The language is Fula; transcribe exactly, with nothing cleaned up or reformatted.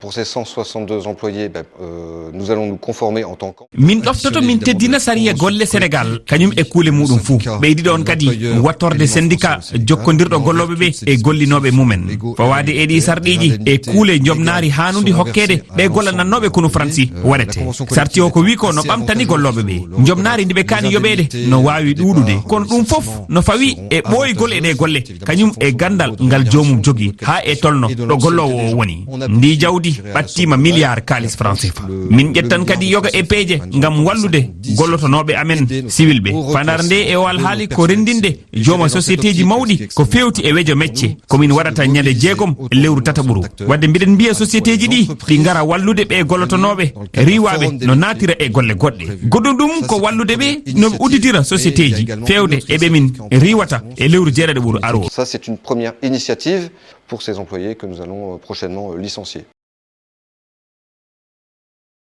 Pour ces cent soixante-deux employés, ben, euh, nous allons nous conformer en tant qu'en- Min ɗoftoto min teddina sariya golle Sénégal kañum e kuule muɗum fuu. Ɓeydiɗo on kadi wattorde syndicat jokkondirɗo gollooɓe ɓe e gollinooɓe mumen. Fawaade e ɗi sarɗiiji e kuule njomnaari haanundi hokkeede ɓe gollanannooɓe konu Faransi waɗete. Sarti o ko wi ko no ɓamtani gollooɓe ɓe. Njomnaari ndi ɓe kaani yoɓeede no waawi ɗuuɗude. Kono ɗum fof no fawi e ɓooygol e ɗe golle kañum e ganndal ngal joomum jogi haa e tolno ɗo golloowo o woni. Ndi jawdi ɓattiima miliyaar kaalis franc C F A. Min ƴettan kadi yoga e peeje ngam wallude gollotonooɓe amen siwilɓe. Fandare nde e o alhaali ko renndinde jooma sociétéji mawɗi ko feewti e wejo mecce. Ko min waɗata ñande jeegom lewru tataɓuru. Wadde mbiɗen mbiya sociétéji ɗi ɗi ngara wallude ɓe gollotonooɓe riiwaaɓe no naatira e golle goɗɗe. Goɗɗum ɗum ko wallude ɓe no ɓe udditira sociétéji feewde e ɓe min riiwata e lewru jeeɗaɗaɓuru aroo. Ça, c'est une première initiative pour ces employés que nous allons euh, prochainement euh, licencier.